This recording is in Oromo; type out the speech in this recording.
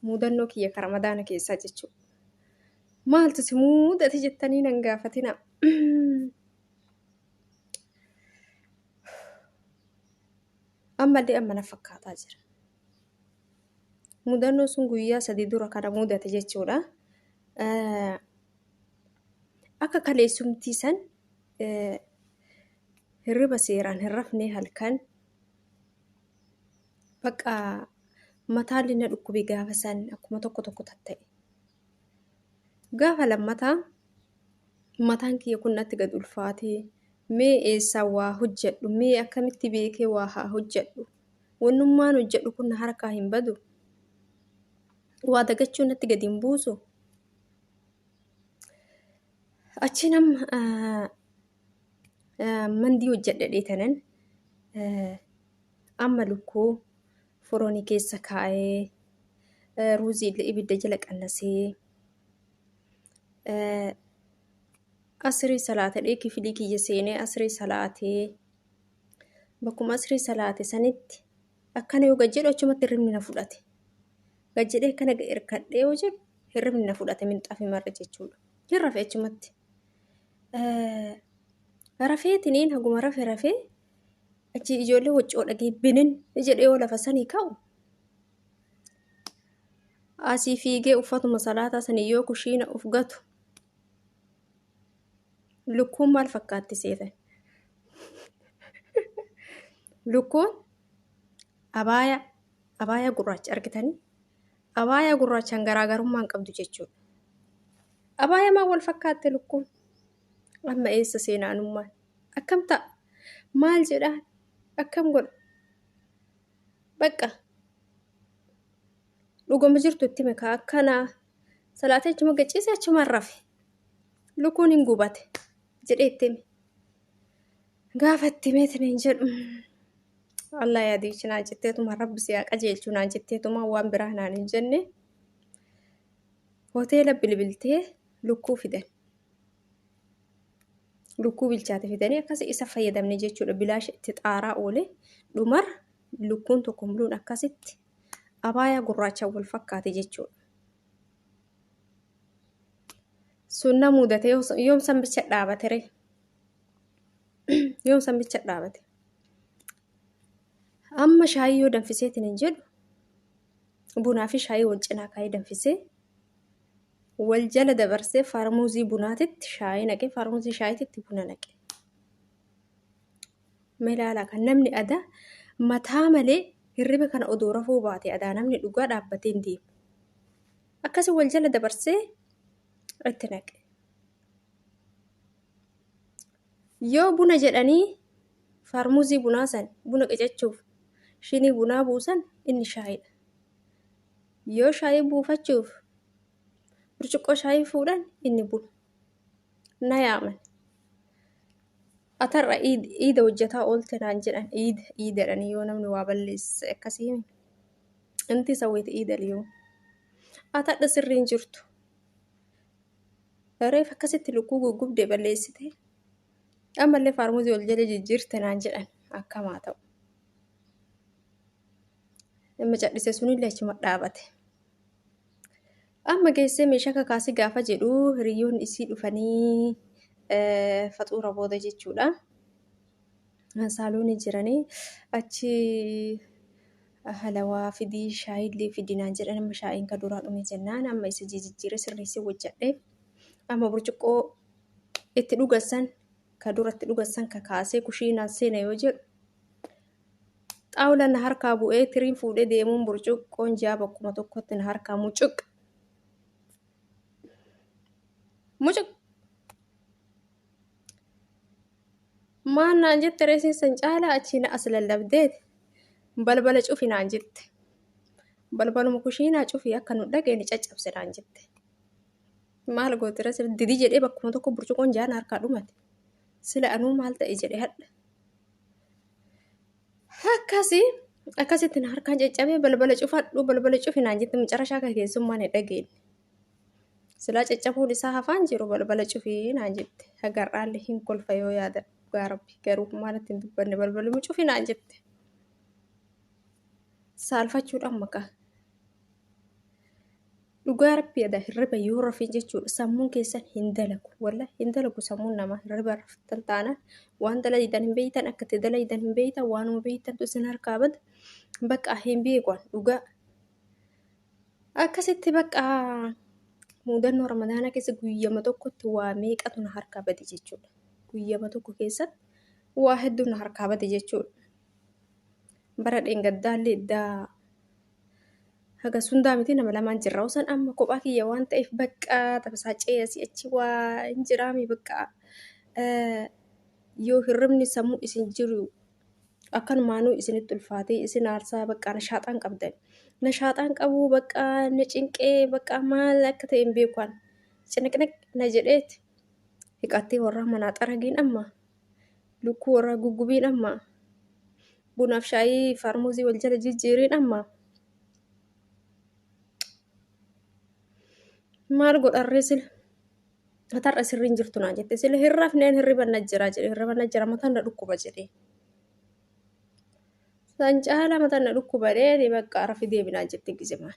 Mudannoo kiyya ka Ramadaana keessaa jechuudha. Maaltu si mudate jettanii nan gaafatina. Ammallee amma na fakkaataa jira. Mudannoo sun guyyaa 3 dura kana mudate jechuudha. Akka kaleessumtii san hirriba seeraan hin rafne halkan bakka mataalli na dhukkube gaafa san akkuma tokko tokko tatta'e. Gaafa lammataa mataan kiyya kun natti gad ulfaatee mee eessaa waa hojjedhu mee akkamitti beekee waa haa hojjedhu wannummaan hojjedhu kun na harkaa hin badu waa dagachuu natti gad hin buusu. Achiin amma mandii hojjedhe dheetanan amma lukkuu foroonii keessa kaa'ee ruuzii illee ibidda jala qannasee asrii salaatadhee kifilii kiyya seenee asrii salaatee bakkuma asrii salaate sanitti akkana yoo gad jedhu achumatti hirribni na fudhate. Gad jedhee akkana irkadhee yoo jedhu hirribni na fudhate minxaafi marra jechuudha. Hin rafe achumatti. Rafeetiniin haguma rafe rafee achi ijoollee waccoo dhagee binin jedhee yoo lafa sanii ka'u asii fiigee uffatuma salaataa sanii yoo kushiina uf gatu lukkuun maal fakkaatti seetan? Lukkuun abaaya abaaya gurraacha argitanii abaaya gurraachaan garaagarummaa hin qabdu jechuudha. Abaaya maal wal fakkaatte lukkuun? Amma eessa seenaanummaan? Akkam ta'a? Maal jedhaa? Akkam godha? Bakka dhugama jirtu itti mekaa akkanaa salaatee achuma gachiise achumaan rafe. Lukkuun hin gubate jedhee itti hime. Gaafa itti himeetiin hin jedhu. Allah yaadichi naan jetteetuma rabbi si haa qajeelchu naan jetteetuma waan biraa naan hin jenne. Hoteela bilbiltee lukkuu fidan. Lukkuu bilchaate fidanii akkas isa fayyadamne jechuudha. Bilaasha itti xaaraa oole dhumar lukkuun tokko muluun akkasitti abaayaa gurraachaan wal fakkaate jechuudha. Sun na mudate yoom san bicha dhaabate ree? Yoom san bicha dhaabate? Amma shaayii yoo danfiseetiin hin jedhu bunaa fi shaayii wal cinaa kaayee danfisee wal jala dabarsee faarmuuzii bunaatitti shaayii naqee faarmuuzii shaayiititti buna naqe. Mee ilaalaa kan namni adaa mataa malee hirriba kana odoo rafuu baate adaa namni dhugaa dhaabbatee hin deemu. Akkasi wal jala dabarsee itti naqe. Yoo buna jedhanii faarmuzii bunaa san buna qicachuuf shinii bunaa buusan inni shaayiidha. Yoo shaayii buufachuuf burcuqqoo shaayii fuudhan inni buna. Na yaaman. Atarra iida hojjetaa oolte naan jedhan iida iida jedhanii yoo namni waa balleesse akkasii himi. Inti sawweeti iida liyoo. Atadha sirriin jirtu. Reef akkasitti lukkuu guggubdee balleessite. Ammallee faarmuzii ol jala jijjiirte naan jedhan akkamaa ta'u. Nama cadhise sunillee achuma dhaabate. Amma geessee meeshaa kakaasii gaafa jedhu hiriyoonni isii dhufanii faxuura booda jechuudha. Saaloonii jiranii achi halawaa fidii shaayillee fidi naan jedhan amma shaayiin ka duraa dhume jennaan amma isa jijjiiree sirreessee hojjedhe. Amma burcuqqoo itti dhugan san ka duratti dhugan san kakaasee kushiinaan seena yoo jedhu Xaawulaan na harkaa bu'ee tiriin fuudhee deemuun burcuqqoon ji'aa bakkuma tokkotti na harkaa mucuq. Mucuq. Maal naan jette reesiin san caalaa achii na as lallabdeeti. Balbala cufi naan jette. Balbaluma kushiinaa cufi akka nu dhageenye caccabse naan jette. Maal goote reesiin didi jedhee bakkuma tokko burcuqqoon ji'aa na harkaa dhumate. Sila anuu maal ta'e jedhe hadha. Akkasi akkasitti na harkaan caccabee balbala cufadhu balbala cufi naan jette macarashaa kan keessummaan hin dhageenye. Silaa caccabuun isaa hafaan jiru balbala cufii naan jette. Hagarraallee hin kolfa yoo yaada dhugaa rabbi garuu maal ittiin dubbanne balbaluma cufi naan jette. Saalfachuudhaan maqaa. Dhugaa rabbi ada hirriba yoo rafin jechuudha sammuun keessan hin dalagu. Walla hin dalagu sammuun namaa hirriba raftan taanaan waan dalaydan hin beeytan akka itti dalaydan hin beeytan waanuma beeytantu isin harkaa bada. Bakka hin beekuan dhugaa. Akkasitti bakka mudannoo ramadaanaa keessa guyyama tokkotti waa meeqatu na harkaa bade jechuudha. Guyyama tokko keessatti waa hedduu na harkaa bade jechuudha. Bara dheengaddaallee iddaa haga sundaa miti nama lamaan jirra. Osaan amma kophaa kiyya waan ta'eef bakka tabasaacee asii achi waa hin jiraami bakka yoo hirribni sammuu isin jiru akkanumaanuu isinitti ulfaatee isin aarsaa bakka nashaaxaan qabdan. Nashaaxaan qabuu bakka na cinqee bakka maal akka ta'e hin beeku an. Ciniqniq na jedheeti. Hiqattee warraa manaa xaragiin amma. Lukkuu warraa guggubiin amma. Bunaaf shaayii faarmuuzii wal jala jijjiiriin amma. Maal godharree sila? Matarra sirriin jirtu naan jette. Sila hin rafneen hirriba na jira jedhe. Hirriba na jira mataan na dhukkuba jedhe. San caala mataan na dhukkuba dheeni bakka rafi deebinaan jette gizemaan.